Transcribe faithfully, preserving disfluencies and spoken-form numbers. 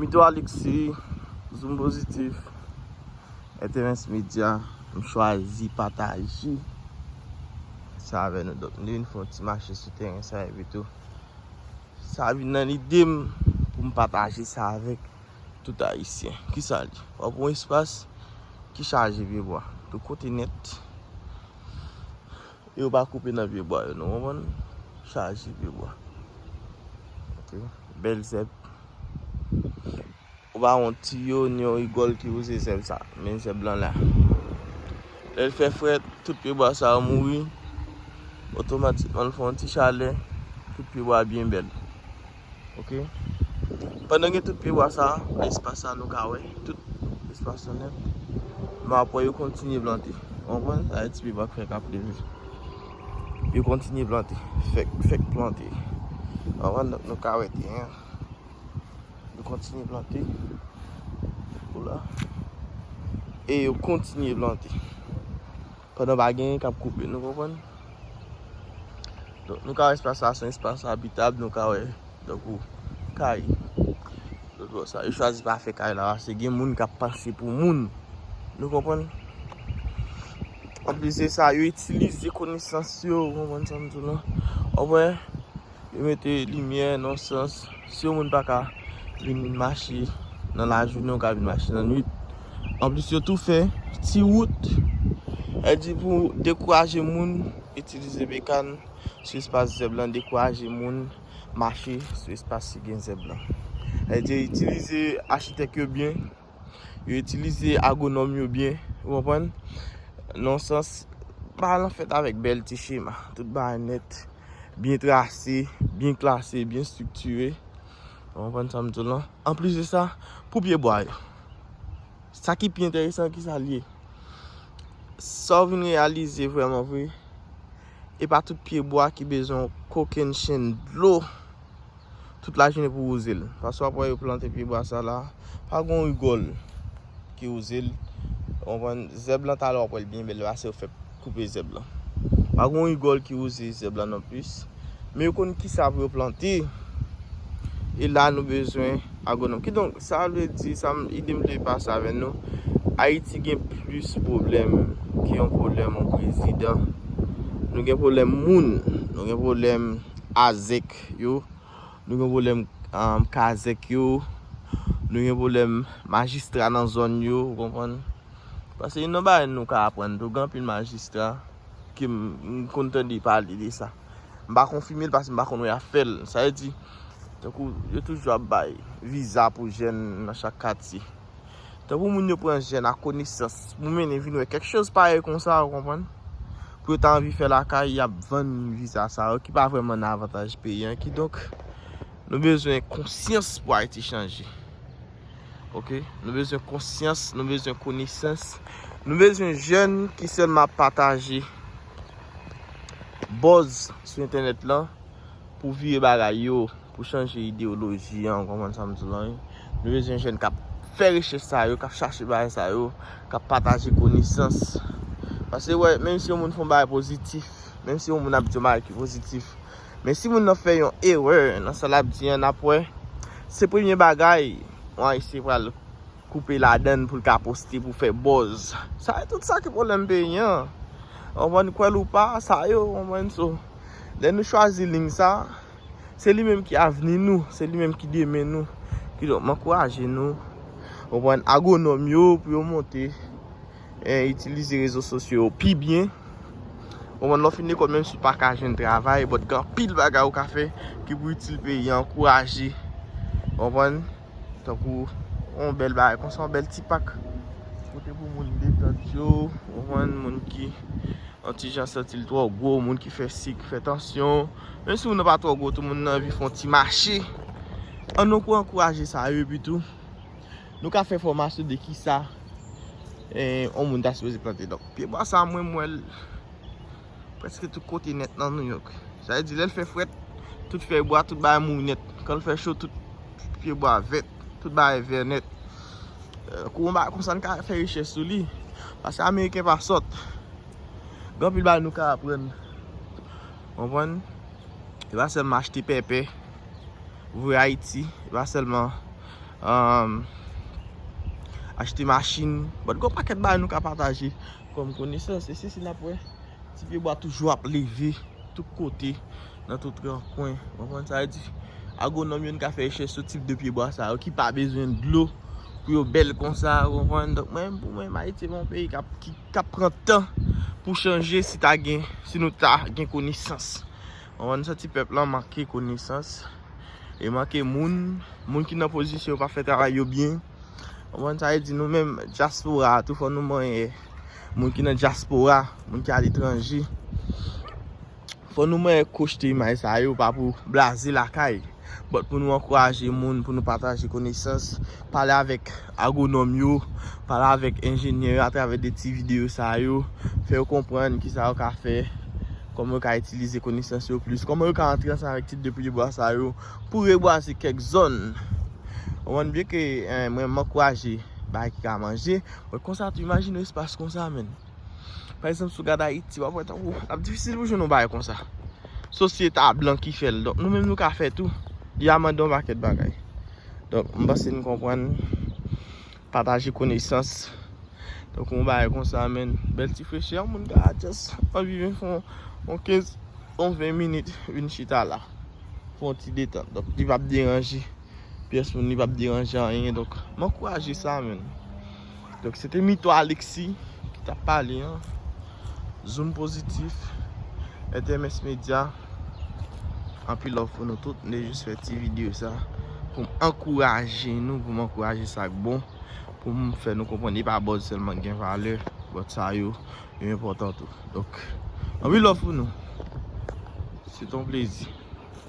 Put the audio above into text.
Mito Alexis, Zoom Positif, N T M S Media, m chwazi pataje sa avè nou. Donk, nou vin fè yon ti mache sou teren sa epi tou. Sa vin nan lide m pou m pataje sa avèk tout Ayisyen. Kisa l ye? W ap yon espas ki chaje pyebwa. Tout kote nèt. E yo pa koupe nan pyebwa yo, nou konprann? Chaje pyebwa. Ok. Bèl zèb. Ou pa wè yon tiyo, ni yon rigòl ki wouze zèb sa. Men zèb lan la. Lè l fè frèt, tout pyebwa sa yo mouri. Otomatikman, l fè yon ti chalè. Tout pyebwa byen bèl. Ok. Pandan gen tout pyebwa sa, nan espas sa nou ka wè tout espas lan nèt. Men apre yo kontinye plante. Ou konprann? Sa e ti pyebwa k fèk ap leve. Yo kontinye plante. Fèk, fèk plante. Ou konprann? Donk nou ka wè teren an. Yo kontinye plante. Ou la. E yo kontinye plante. Pandan pa genyen k ap koupe, nou konprann? Donk, nou ka wè espas sa, se yon espas abitab, nou ka wè, tankou, kay. Lòt bò sa, yo chwazi pa fè kay la, paske gen moun k ap panse pou moun. Nou konprann? Anplis de sa, yo itilize konesans yo, ou konprann sa m di w lan? Ou wè, yo mete limyè nan sans, si yon moun pa ka vin mache nan lajounen, ou ka vin mache nan nwit. Anplis, yo tou fè ti wout, e di pou dekouraje moun itilize bekan sou espas zèb lan, dekouraje moun mache sou espas ki gen zèb lan. E di, itilize achitèk yo byen, yo itilize agwonòm yo byen, ou konprann? Nan sans, bagay lan fèt avèk bèl ti chema. Tout bagay nèt, byen trase, byen klase, byen estriktire. Ou konprann sa m di w lan? Anplis de sa, pou pyebwa yo. Sa ki pi enteresan, ki sa l ye? Sa w vin reyalize vrèman vre, e pa tout pyebwa ki bezwen yon kokenn chenn dlo tout lajounen pou wouze l. Paske w ap wè yo plante pyebwa sa la, pa gen yon rigòl ki wouze l. Ou konprann? Zèb lan talè w ap wè l byen bèl, paske yo fèk koupe zèb lan. Pa gen yon rigòl ki wouze zèb lan nonplis. Men yo konn kisa pou yo plante. E la nou bezwen agwonòm. Kidonk, sa vle di, sa m, ide m vle pase avè nou, Ayiti gen plis pwoblèm ki yon pwoblèm yon prezidan. Nou gen pwoblèm moun, nou gen pwoblèm azèk yo, nou gen pwoblèm, um, kazèk yo, nou gen pwoblèm majistra nan zòn yo, ou konprann? Paske youn nan bagay nou ka aprann tou, gen anpil majistra ke m, m konn tande pale de sa. M pa konfime l paske m pa konn wè y ap fè l. Sa vle di, tankou yo toujou ap bay viza pou jèn nan chak katye. Tankou moun yo pran jèn ak konesans pou mennen vin wè kèk choz parèy konsa, ou konprann? Pou yo ta anvi fè lakay, y ap vann viza sa yo ki pa vrèman nan avantaj peyi an. Kidonk, nou bezwen konsyans pou Ayiti chanje. Ok? Nou bezwen konsyans, nou bezwen konesans. Nou bezwen jèn ki sèlman ap pataje buzz sou entènèt lan pou vire bagay yo, pou chanje ideyoloji an, ou konprann sa m di w lan, wi. Nou bezwen jèn k ap fè rechèch sa yo, k ap chache bagay sa yo, k ap pataje konesans. Paske, wè, menm si yon moun fè yon bagay pozitif, menm si yon moun ap di yon bagay ki pozitif, men si moun nan fè yon erè nan sa l ap di an, n ap wè, se premye bagay yon Ayisyen pral koupe ladann pou l ka poste, pou fè buzz. Sa, tout sa ki pwoblèm peyi an. Ou konprann, kwè l ou pa, sa yo, ou konprann, so, lè nou chwazi liy sa, se li menm ki avni nou, se li menm ki demen nou. Kidonk, m ankouraje nou, ou konprann, agwonòm yo pou yo monte, e itilize rezo sosyo yo pi byen. Ou konprann, lè w fin lekòl, menm si w pa ka jwenn travay, but gen anpil bagay ou ka fè ki pou itil peyi an, ankouraje. Ou konprann? Tankou yon bèl bagay konsa, yon bèl ti pak. Kote pou moun detant yo, ou konprann, moun ki yon ti jan santi l twò gwo, moun ki fè sik, fè tansyon. Menm si moun nan pa twò gwo, tou moun nan anvi fè yon ti mache. Ann nou pou ankouraje sa yo, epi tou, nou ka fè fòmasyon de kisa, eh, yon moun ta sipoze plante. Donk, pyebwa sa, mwen, m wè l prèske tout kote nèt nan New York. Sa vle di, lè l fè frèt, tout fèy bwa, tout bagay mouri nèt. Kan l fè cho, tout pyebwa vèt, tout bagay vè nèt. Eh, kou yon bagay konsa, n ka fè richès sou li. Paske Ameriken pa sòt. Gen anpil bagay nou ka aprann. Konprann? E pa sèlman achte pèpè, voye Ayiti. E pa sèlman um, achte machin. But gon pakèt bagay nou ka pataje kòm konesans. E se si n ap wè ti pyebwa toujou ap leve tout kote, nan tout rankwen. Ou konprann sa vle di? Agwonòm yo n ka fè rechèch sou tip de pyebwa sa yo ki pa bezwen dlo pou yo bèl konsa, ou konprann? Donk mwen, pou mwen, Ayiti se yon peyi k ap, ki, k ap pran tan pou chanje si ta gen, si nou ta gen konesans. Ou konprann? Santi pèp lan manke konesans e manke moun, moun ki nan pozisyon yo pa fè travay yo byen. Ou konprann sa vle di? Nou menm dyaspora a tou, fò nou manyen moun ki nan dyaspora, moun ki aletranje. Fò nou manyen kochte imaj sa yo, pa pou blaze lakay, but pou nou ankouraje moun, pou nou pataje konesans, pale avèk agwonòm yo, pale avèk enjenyè yo atravè de ti videyo sa yo, fè yo konprann kisa yo ka fè, kòman yo ka itilize konesans yo plis, kòman yo ka antre ansanm avèk tip de pyebwa sa yo pou rebwaze kèk zòn. Ou konprann? Byen ke, eh, mwen m ankouraje bagay ki ka manje, but konsa tou, imajine yon espas konsa, menn. Pa egzanp, si w gade Ayiti, w ap wè tankou l ap difisil pou jwenn yon bagay konsa. Sosyete a blan ki fè l. Donk, nou menm nou ka fè tou. Li a mande yon pakèt bagay. Donk, m panse n konprann. Pataje konesans. Donk, yon bagay konsa, menn. Bèl ti frechè, yon moun ka just anvi vin fè yon, yon kenz, yon ven minit, vin chita la. Fè yon ti detant. Donk, li p ap deranje pyès moun, li p ap deranje anyen. Donk, m ankouraje sa, menn. Donk, se te Mito Alexis ki t ap pale, an. Zoom Positif, R T M S Media, anpil love pou nou tout. M te jis fè ti videyo sa pou m ankouraje nou, pou m ankouraje sa k bon, pou m fè nou konprann e pa buzz sèlman k gen valè, but sa yo, yo enpòtan tou. Donk, anpil love pou nou. Se te yon plezi.